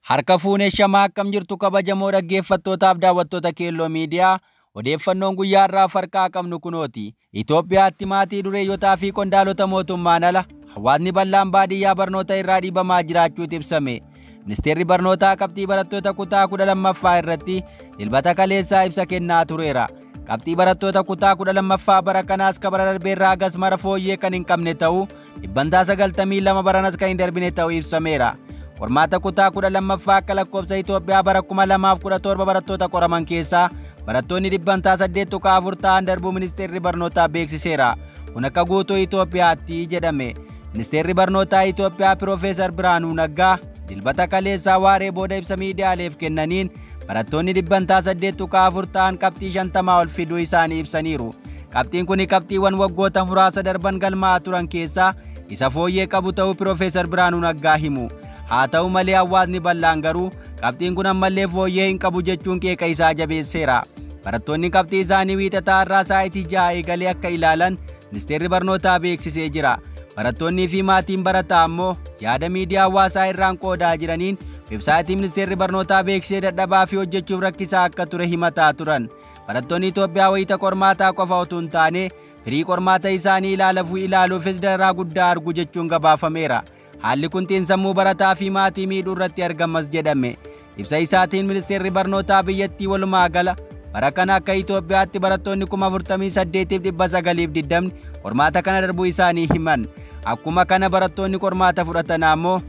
Harka fuunee shamaa akkam jirtu kabajamoo dhaggeeffattootaaf daawwattoota Keelloo Miidiyaa odeeffannoon guyyaa irraa farqaa qabnu kunooti. Itoophiyaatti maatii dureeyyotaa fi qondaalota mootummaan ala hawaasni bal'aan baadiyyaa barnoota irraa dhiibamaa jiraachuutu ibsame. Ministeerri barnootaa qabxii barattoota kutaa 12ffaa irratti dilbata kaleessaa ibsa kennaa tureera. Qabxii barattoota kutaa 12ffaa bara kanaas kabara darbeerraa hagas mara fooyyee kan hin qabne ta'uu 92% baranas kan hin darbine ta'uu ibsameera. Qormaata kutaa 12ffaa akka lakkoofsa Itoophiyaa bara 2017 barattoota qoraman keessaa barattoonni 8.4% ta'an darbuu ministeerri barnootaa beeksiseera. Kun akka guutuu Itoophiyaatti jedhame. Ministeerri barnootaa Itoophiyaa Piroofeesar Birhaanuu Naggaa dilbata kaleessaa waaree booda ibsa miidiyaaleef kennaniin barattoonni 8.4% ta'an qabxii 50 ol fiduu isaanii ibsaniiru. Qabxiin kun qabxiiwwan waggoota muraasa darban galmaa'aa turan keessaa isa fooyyee qabu ta'uu Piroofeesar Birhaanuu Naggaa himu. Haa ta'u malee hawaasni bal'aan garuu qabxiin kun ammallee fooyyee hin qabu jechuun qeeqa isaa jabeesseera. Barattoonni qabxii isaanii wiixataa irraa sa'aatii 6 eegalee akka ilaalan ministeerri barnootaa beeksisee jira. Barattoonnii fi maatiin barataa ammoo yaada miidiyaa hawaasaa irraan qoodaa jiraniin websaayitii ministeerri barnootaa beeksisee dadhabaa fi hojjechuuf rakkisaa akka ture himataa turan. Barattoonni Itoophiyaa wayita qormaataa qofa otoo hin taane firii qormaata isaanii ilaaluufis dararaa guddaa argu jechuun gabaafameera. Haalli kun xiinsammuu barataa fi maatii miidhuu irratti argamas jedhame. Ibsa isaatiin ministeerri barnootaa biyyattii walumaa gala bara kana akka Itoophiyaatti barattoonni 48,920 qormaata kana darbuu isaanii himan. Akkuma kana barattoonni qormaata fudhatan ammoo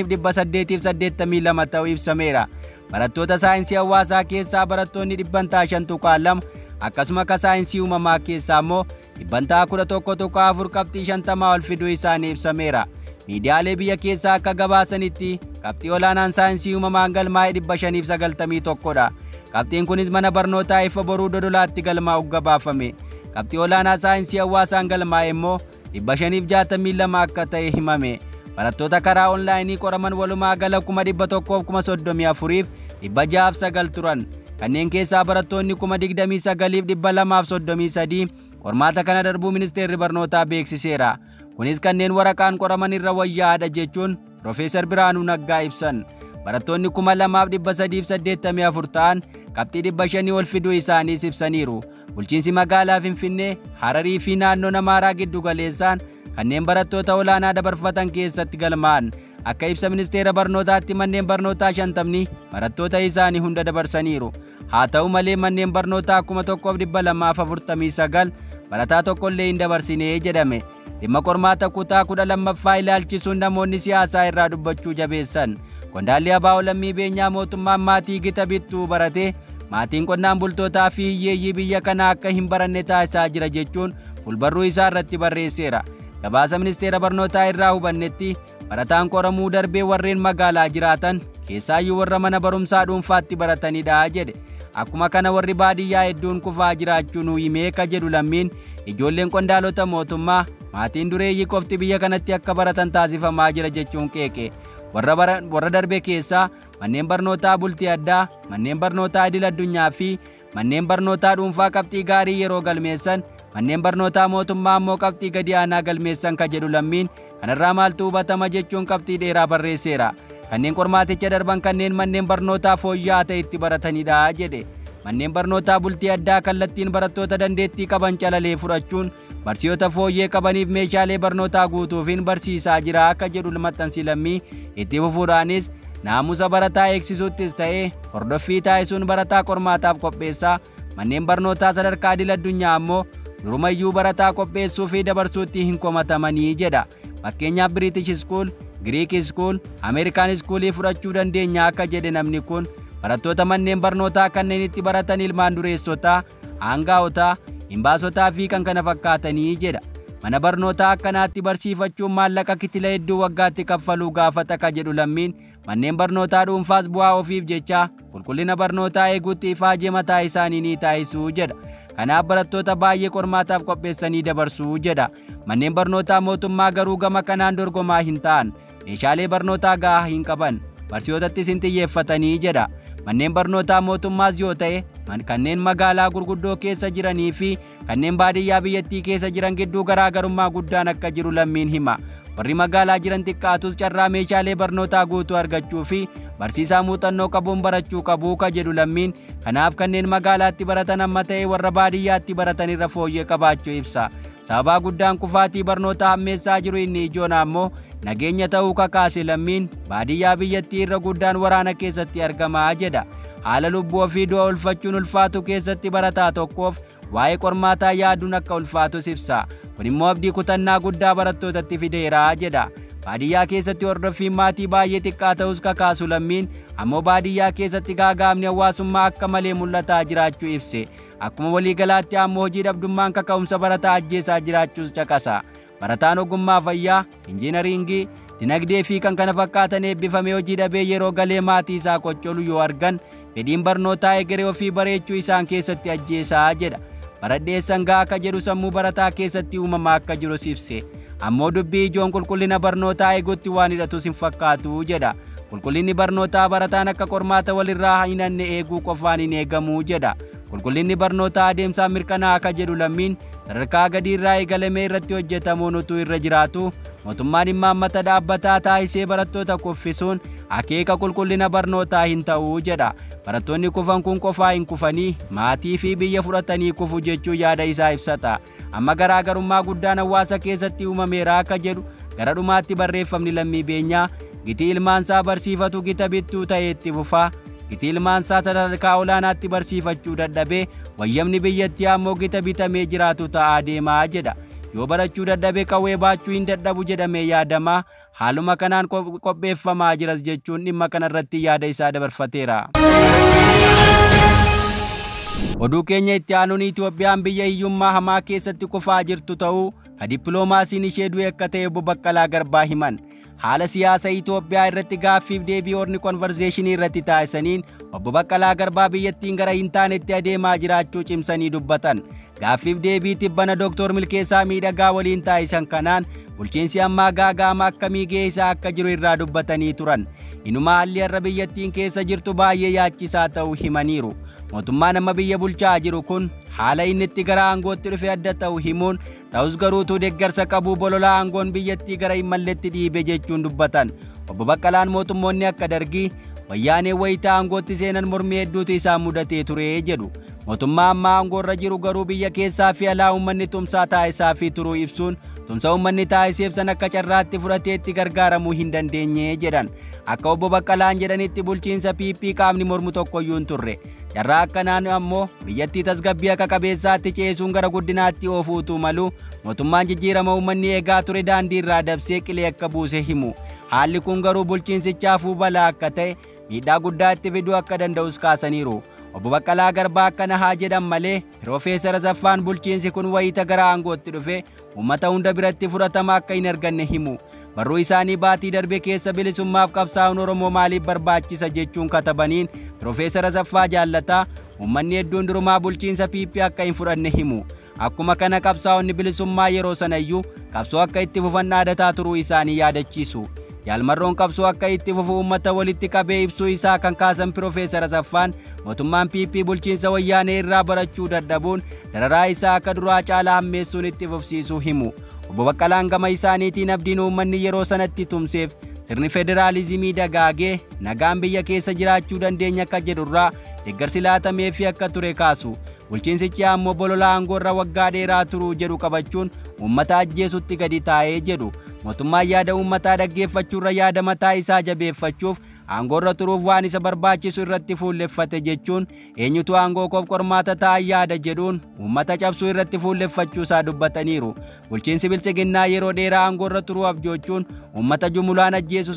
585,882 ta'uu ibsameera. Barattoota saayinsii hawaasaa keessaa barattoonni 5.2% akkasuma akka saayinsii uumamaa keessaa immoo 11.4% qabxii 50 ol fiduu isaanii ibsameera. Miidiyaalee biyya keessaa akka gabaasanitti qabxii olaanaan saayinsii uumamaan galmaa'e 591 dha. Qabxiin kunis mana barnootaa ifa boruu Dodolaatti galmaa'u gabaafame. Qabxii olaanaa saayinsii hawaasaan galmaa'e immoo 562 akka ta'e himame. Barattoota karaa onlaayinii qoraman walumaa gala 134,609 turan. Kanneen keessaa barattoonni 29,233 qormaata kana darbuu ministeerri barnootaa beeksiseera. Kunis kanneen waraqaan qoraman irra wayyaa'aadha jechuun Piroofeesar Birhaanuu Naggaa ibsan. Barattoonni 2,384 ta'an qabxii 500 ol fiduu isaaniis ibsaniiru. Bulchiinsi magaalaa Finfinnee, Hararii fi naannoon Amaaraa giddu galeessaan kanneen barattoota olaanaa dabarfatan keessatti galmaa'an. Akka ibsa ministeera barnootaatti manneen barnootaa 50 barattoota isaanii hunda dabarsaniiru. Haa ta'u malee manneen barnootaa 1249 barataa tokkollee hin dabarsine jedhame. Dhimma qormaata kutaa 12ffaa ilaalchisuun namoonni siyaasaa irraa dubbachuu jabeessan. Qondaalli Abaa'oo Lammii Beenyaa mootummaan maatii gita bittuu barate maatiin qonnaan bultootaa fi hiyyeeyyii biyya kanaa akka hin baranne taasisaa jira jechuun fulbarruu isaa irratti barreesseera. Gabaasa ministeera barnootaa irraa hubannetti barataan qoramuu darbee warreen magaalaa jiraatan keessaayyuu warra mana barumsaa dhuunfaatti baratanidha jedhe. Akkuma kana warri baadiyyaa hedduun kufaa jiraachuu nu himee ka jedhu Lammiin ijoolleen qondaalota mootummaa maatiin dureeyyii qofti biyya kanatti akka baratan taasifamaa jira jechuun qeeqe. Warra darbe keessaa manneen barnootaa bultii addaa, manneen barnootaa idil addunyaa fi manneen barnootaa dhuunfaa qabxii gaarii yeroo galmeessan, manneen barnootaa mootummaa ammoo qabxii gadi aanaa galmeessan ka jedhu Lammiin kanarraa maaltu hubatama jechuun qabxii dheeraa barreesseera. Kanneen qormaaticha darban kanneen manneen barnootaa fooyya'aa ta'e itti baratanidha jedhe. Manneen barnootaa bultii addaa kallattiin barattoota dandeettii qaban calalee fudhachuun barsiisota fooyyee qabaniif meeshaalee barnootaa guutuufiin barsiisaa jira akka jedhu maxxansi Lammii itti fufuudhaanis naamusa barataa eegsisuuttis ta'ee hordoffii taasisuun barataa qormaataaf qopheessaa manneen barnootaa sadarkaa idil addunyaa ammoo durumayyuu barataa qopheessuu fi dabarsuutti hin komatamanii jedha. Fakkeenyaaf British School, Greek School, American Schoolii fudhachuu dandeenya akka jedhe namni kun barattoota manneen barnootaa kanneen itti baratan ilmaan dureessotaa, aangaa'otaa, imbaasotaa fi kan kana fakkaatanii jedha. Mana barnootaa akkanaatti barsiifachuun maallaqa kitila hedduu waggaatti kaffaluu gaafata ka jedhu Lammiin manneen barnootaa dhuunfaas bu'aa ofiif jecha qulqullina barnootaa eeguutti ifaajee mataa isaanii ni taasisuu jedha. Kanaaf barattoota baay'ee qormaataaf qopheessanii dabarsuu jedha. Manneen barnootaa mootummaa garuu gama kanaan dorgomaa hin ta'an. Meeshaalee barnootaa gahaa hin qaban. Barsiisotattis hin xiyyeeffatanii jedha. Manneen barnootaa mootummaas yoo ta'e kanneen magaalaa gurguddoo keessa jiranii fi kanneen baadiyyaa biyyattii keessa jiran gidduu garaagarummaa guddaan akka jiru Lammiin hima. Warri magaalaa jiran xiqqaatus carraa meeshaalee barnootaa guutuu argachuu fi barsiisaa muuxannoo qabuun barachuu qabu ka jedhu Lammiin, kanaaf kanneen magaalaatti baratan amma ta'e warra baadiyyaatti baratan irra fooyyee qabaachuu ibsa. Sababaa guddaan kufaatii barnoota hammeessaa jiru inni ijoon ammoo nageenya ta'uu kakaase Lammiin, baadiyyaa biyyattii irra guddaan waraana keessatti argamaa jedha. Haala lubbuu ofii du'a ulfachuun ulfaatu keessatti barataa tokkoof waa'ee qormaataa yaaduun akka ulfaatus ibsa. Kun immoo abdii kutannaa guddaa barattootatti fideera jedha. Baadiyyaa keessatti hordoffiin maatii baay'ee xiqqaa ta'us kakaasu Lammiin, ammoo baadiyyaa keessatti gaagaamni hawaasummaa akka malee mul'ataa jiraachuu ibse. Akkuma waliigalaatti ammoo hojii dhabdummaan kaka'umsa barataa ajjeesaa jiraachuus caqasa. Barataan ogummaa fayyaa, injiinaringii, dinagdee fi kan kana fakkaatan eebbifamee hojii dhabee yeroo galee maatii isaa qoccolu yoo argan fedhiin barnootaa egeree ofii bareechuu isaan keessatti ajjeesaa jedha. Baradheessan gahaa akka jedhu sammuu barataa keessatti uumamaa akka jirus ibse. Ammoo dubbii ijoon qulqullina barnootaa eeguutti waan hidhatus hin fakkaatu jedha. Qulqullinni barnootaa barataan akka qormaata walirraa hin hanne eeguu qofaan hin eegamu jedha. Qulqullinni barnootaa adeemsaan mirkanaa akka jedhu Lammiin, sadarkaa gadiirraa eegalamee irratti hojjetamuun utuu irra jiraatu mootummaan imaammata dhaabbataa taasisee barattoota kuffisuun akeeka qulqullina barnootaa hin ta'u jedha. Barattoonni kufan kun qofaa hin kufanii maatii fi biyya fudhatanii kufu jechuu yaada isaa ibsata. Amma garaagarummaa guddaan hawaasa keessatti uumameera akka jedhu gara dhumaatti barreeffamni Lammii Beenyaa, gitii ilmaansaa barsiifatu gita bittuu ta'ee itti fufaa. Gitii ilmaansaa sadarkaa olaanaatti barsiifachuu dadhabee wayyamni biyyattii ammoo gita bitamee jiraatu ta'aa deemaa jedha. Yoo barachuu dadhabee qawwee baachuu hin dadhabu jedhamee yaadamaa, haaluma kanaan qopheeffamaa jiras jechuun dhimma kanarratti yaada isaa dabarfateera. Oduu keenya itti aanuun Itoophiyaan biyya hiyyummaa hamaa keessatti kufaa jirtu ta'uu ka dippiloomaasiin ishee du'e akka ta'e obbo Baqqalaa Garbaa himan. Haala siyaasa Itoophiyaa irratti gaaffiif deebii Horn Conversation irratti taasisaniin obbo Baqqalaa Garbaa biyyattiin gara hin taanetti adeemaa jiraachuu cimsanii dubbatan. Gaaffiif deebii tibbana Dooktor Milkeessaa Miidhagaa waliin taasisan kanaan bulchiinsi ammaa gaagaama akkamii geessaa akka jiru irraa dubbatanii turan. Inuma haalli har'a biyyattiin keessa jirtu baay'ee yaachisaa ta'uu himaniiru. Mootummaan amma biyya bulchaa jiru kun haala inni itti gara aangootti dhufe adda ta'u himuun, ta'us garuutuu deeggarsa qabu bolola aangoon biyyattii gara hin malletti dhiibe jechuun dubbatan. Obbo Baqqalaan mootummoonni akka Dargii, Wayyaanee wayitaa aangootti seenan mormii hedduutu isaan mudatee ture jedhu. Mootummaa ammaa aangoorra jiru garuu biyya keessaa fi alaa uummanni tumsaa taasisaa fi turuu ibsuun tumsa uummanni taasiseef san akka carraatti fudhatee itti gargaaramuu hin dandeenye jedhan. Akka obbo Baqqalaan jedhanitti bulchiinsa PP qaamni mormu tokkoyyuu hin turre. Carraa akkanaan ammoo biyyattii tasgabbii akka qabeessaatti ceesuun gara guddinaatti oofuutu malu mootummaan jijjiirama uummanni eegaa ture daandii irraa dabsee qilee akka buuse himu. Haalli kun garuu bulchiinsichaafuu balaa akka ta'e miidhaa guddaa itti fiduu akka danda'us kaasaniiru. Obbo Baqqalaa Garbaa akkana haa jedhan malee Piroofeesar Asaffaan bulchiinsi kun wayita gara aangootti dhufe uummata hunda biratti fudhatama akka hin arganne himu. Barruu isaanii baatii darbe keessa bilisummaaf qabsaa'uun Oromoo maaliif barbaachisa jechuun katabaniin Piroofeesar Asaffaa Jaallataa uummanni hedduun durumaa bulchiinsa PP akka hin fudhanne himu. Akkuma kana qabsaa'onni bilisummaa yeroo sanayyuu qabsoo akka itti fufan dhaadataa turuu isaanii yaadachiisu. Jaalmarroon qabsoo akka itti fufu uummata walitti qabee ibsuu isaa kan kaasan Piroofeesar Asaffaan mootummaan PP bulchiinsa wayyaanee irraa barachuu dadhabuun dararaa isaa akka duraa caalaa hammeessuun itti fufsiisuu himu. Obbo Baqqalaan gama isaaniitiin abdiin uummanni yeroo sanatti tumseef sirni federaalizimii dagaagee nagaan biyya keessa jiraachuu dandeenya akka jedhurraa deeggarsi laatameefii akka ture kaasu. Bulchiinsichi ammoo bolola aangoorra waggaa dheeraa turuu jedhu qabachuun uummata ajjeesutti gadi taa'ee jedhu. Mootummaan yaada uummataa dhaggeeffachuurra yaada mataa isaa jabeeffachuuf aangoorra turuuf waan isa barbaachisu irratti fuulleffate jechuun eenyutu aangoo koof qormaata ta'a yaada jedhuun uummata cabsuu irratti fuulleffachuusaa dubbataniiru. Bulchiinsi bilchiginnaa yeroo dheeraa aangoorra turuu abjoochuun uummata jumulaan ajjeesu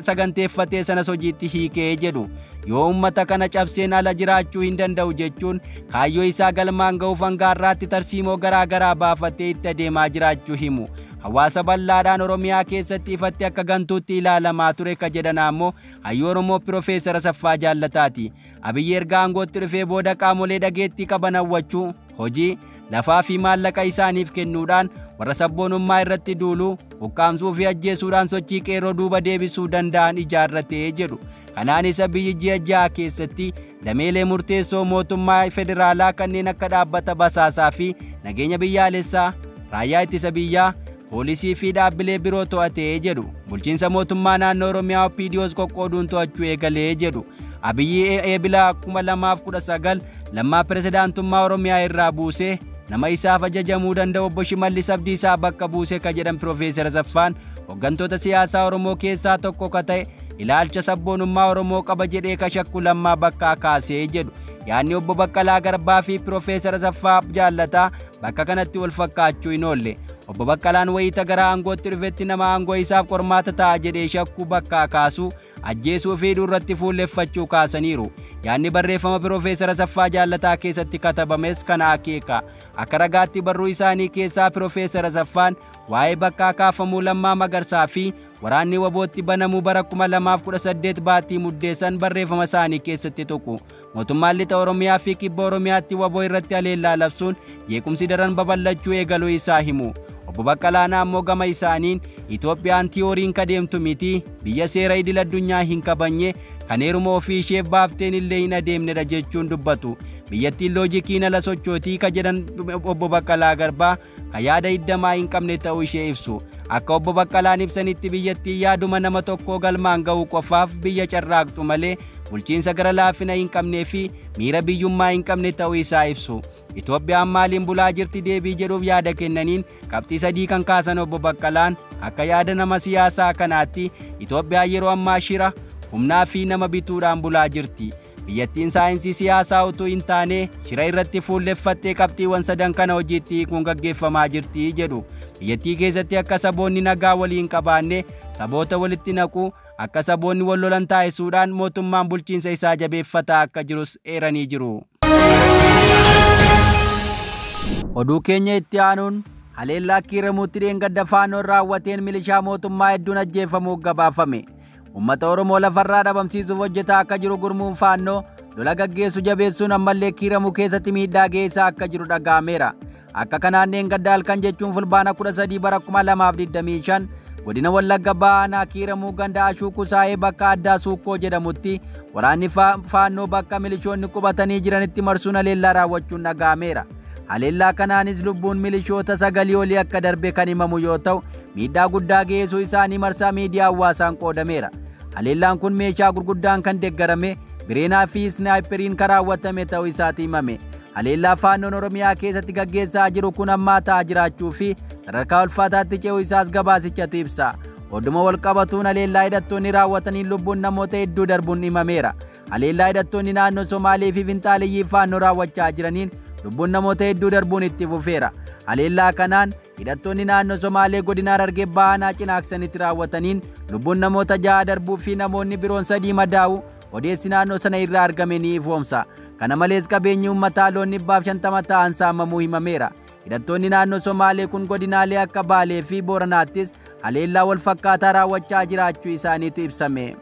saganteeffatee sanas hojiitti hiikee jedhu. Yoo uummata kana cabseen ala jiraachuu hin danda'u jechuun kaayyoo isaa galmaan ga'uuf hanga har'aatti tarsiimoo garaa garaa baafatee itti adeemaa jiraachuu himu. Hawaasa bal'aadhaan Oromiyaa keessatti ifatti akka gantuutti ilaalamaa ture ka jedhan ammoo hayyuu Oromoo Piroofeesar Asaffaa Jaallataati. Abiyyi erga aangootti dhufee booda qaamolee dhageettii qaban hawwachuu, hojii, lafaa fi maallaqa isaaniif kennuudhaan warra sabboonummaa irratti duuluu, ukkaamsuu fi ajjeesuudhaan sochii qeerroo duuba deebisuu danda'an ijaarratee jedhu. Kanaanis Abiyyi ji'a 6 keessatti dameelee murteessoo mootummaa federaalaa kanneen akka dhaabbata basaasaa fi nageenya biyyaalessaa, raayyaa ittisa biyyaa, poolisii fi dhaabbilee biroo to'atee jedhu. Bulchiinsa mootummaa naannoo Oromiyaa OPDOs qoqqooduun to'achuu eegalee jedhu. Abiyyi eebila 2019 Lammaa pirezidaantummaa Oromiyaa irraa buusee nama isaaf ajajamuu danda'u obbo Shimallis Abdiisaa bakka buuse ka jedhan Piroofeesar Asaffaan hooggantoota siyaasaa Oromoo keessaa tokko ka ta'e ilaalcha sabboonummaa Oromoo qaba jedhee ka shakku Lammaa bakkaa kaasee jedhu. Yaadni obbo Baqqalaa Garbaa fi Piroofeesar Asaffaa Jaallataa bakka kanatti wal fakkaachuu hin oolle. Obbo Baqqalaan wayita gara aangootti dhufetti nama aangoo isaaf qormaata ta'a jedhee shakkuu bakkaa kaasuu, ajjeesuu fi duratti fuulleffachuu kaasaniiru. Yaadni barreeffama Piroofeesar Asaffaa Jaallataa keessatti katabames kana akeeka. Akka ragaatti barruu isaanii keessaa Piroofeesar Asaffaan waa'ee bakkaa kaafamuu Lammaa Magarsaa fi waraanni wabootti banamuu bara 2018 baatii muddeessan barreeffama isaanii keessatti tuqu. Mootummaan lixa Oromiyaa fi kibba Oromiyaatti waboo irratti haleellaa labsuun jeequmsi daran babal'achuu eegaluu isaa himu. Obbo Baqqalaan ammoo gama isaaniin Itoophiyaan tiyooriin kadeemtu miti, biyya seera idil addunyaa hin kabajne, kan heeruma ofii isheef baafteen illee hin adeemnedha jechuun dubbatu. Biyyattiin loojikiin ala sochootii ka jedhan obbo Baqqalaa Garbaa ka yaada hiddamaa hin qabne ta'uu ishee ibsu. Akka obbo Baqqalaan ibsanitti biyyattiin yaaduma nama tokkoo galmaan ga'uu qofaaf biyya carraaqxu malee bulchiinsa gara laafina hin qabnee fi miira biyyummaa hin qabne ta'uu isaa ibsu. Itoophiyaan maaliin bulaa jirti deebii jedhuuf yaada kennaniin qabxii sadii kan kaasan obbo Baqqalaan akka yaada nama siyaasaa kanaatti Itoophiyaan yeroo ammaa shira humnaa fi nama bituudhaan bulaa jirti. Biyyattiin saayinsii siyaasaa utuu hin taane shira irratti fuulleffattee qabxiiwwan sadan kana hojiitti hiikuun gaggeeffamaa jirti jedhu. Biyyattii keessatti akka saboonni nagaa waliin qabaanne saboota walitti naquu, akka saboonni wal lolan taasisuudhaan mootummaan bulchiinsa isaa jabeeffataa akka jirus eeranii jiru. Oduu keenya itti aanuun haleellaa Kiiramuutti dheengadda faannoon raawwateen milishaa mootummaa hedduun ajjeefamuuf gabaafame. Uummata Oromoo lafarraa dhabamsiisuuf hojjetaa akka jiru gurmuun faannoo lola gaggeessu jabeessuun ammallee Kiiramuu keessatti miidhaa geessaa akka jiru dhaga'ameera. Akka kanaan dheengadda halkan jechuun fulbaana 13 bara 2025 godina Wallagga Bahaa Kiiramuu ganda Ashuu Kusaa'ee bakka addaa Suukkoo jedhamutti waraanni faannoo bakka milishoonni qubatanii jiranitti marsuun haleellaa raawwachuun dhaga'ameera. Haleellaa kanaanis lubbuun milishoota 9 olii akka darbe kan himamu yoo ta'u, miidhaa guddaa geessuu isaanii marsaa miidiyaa hawaasaan qoodameera. Haleellaan kun meeshaa gurguddaan kan deeggarame bireenaa fi isnaayiperiin kan raawwatame ta'uu isaati himame. Haleellaa faannoon Oromiyaa keessatti gaggeessaa jiru kun hammaataa jiraachuu fi sadarkaa ulfaataatti ce'uu isaas gabaasichatu ibsa. Oduma wal qabatuun haleellaa hidhattoonni raawwataniin lubbuun namoota hedduu darbuun himameera. Haleellaa hidhattoonni naannoo Somaalee fi Finxaaleyyii faannoo raawwachaa jiraniin lubbuun namoota hedduu darbuun itti fufeera. Haleellaa kanaan hidhattoonni naannoo Somaalee godina Harargee Bahaa Cinaaksanitti raawwataniin lubbuun namoota 6 darbuu fi namoonni biroon 3 madaa'u odeessi naannoo sana irraa argame ni ifoomsa. Kana malees qabeenyi uummataa loon 150 ta'an saamamuu himameera. Hidhattoonni naannoo Somaalee kun godinaalee akka Baalee fi Booranaattis haleellaa wal fakkaataa raawwachaa jiraachuu isaaniitu ibsame.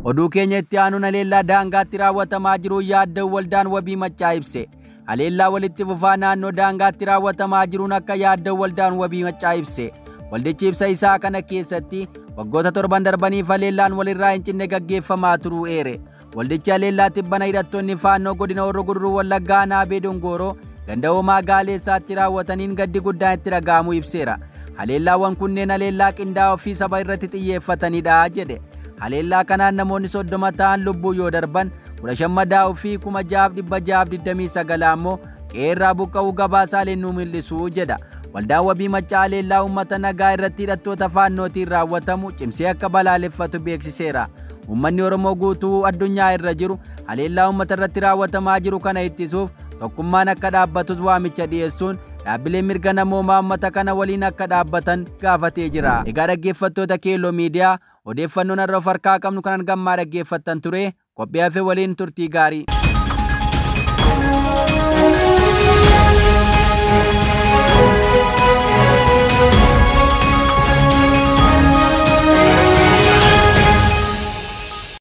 Oduu keenya itti aanuun haleellaa daangaatti raawwatamaa jiru yaadda'u waldaan wabii maccaa ibse. Haleellaa walitti fufaa naannoo daangaatti raawwatamaa jiruun akka yaadda'u waldaan wabii maccaa ibse. Waldichi ibsa isaa kana keessatti waggoota 7 darbaniif haleellaan walirraa hin cinne gaggeeffamaa turuu eere. Waldichi haleellaa tibbana hidhattoonni faannoo godina Horroo Guduruu Wallaggaa Naabee Dongooroo ganda Hoomaa Gaaleessaatti raawwataniin gaddi guddaan itti dhaga'amuu ibseera. Haleellaawwan kunneen haleellaa qindaa'oo fi saba irratti xiyyeeffatanidha jedhe. Haleellaa kanaan namoonni 30 ta'an lubbuu yoo darban 15 madaa'uu fi 6629 ammoo qeerraa buqqa'uu gabaasaaleen nu mul'isu jedha. Waldaan wabii maccaa haleellaa uummata nagaa irratti hidhattoota faannootiin raawwatamu cimsee akka balaaleffatu beeksiseera. Uummanni Oromoo guutuu addunyaa irra jiru haleellaa uummata irratti raawwatamaa jiru kana ittisuuf tokkummaan akka dhaabbatus waamicha dhiyeessuun dhaabbileen mirga namoomaa uummata kana waliin akka dhaabbatan gaafatee jira. Egaa dhaggeeffattoota Keelloo Miidiyaa odeeffannoon har'a of harkaa qabnu kanan gammaa dhaggeeffattan ture qophii hafe waliin turtii gaarii.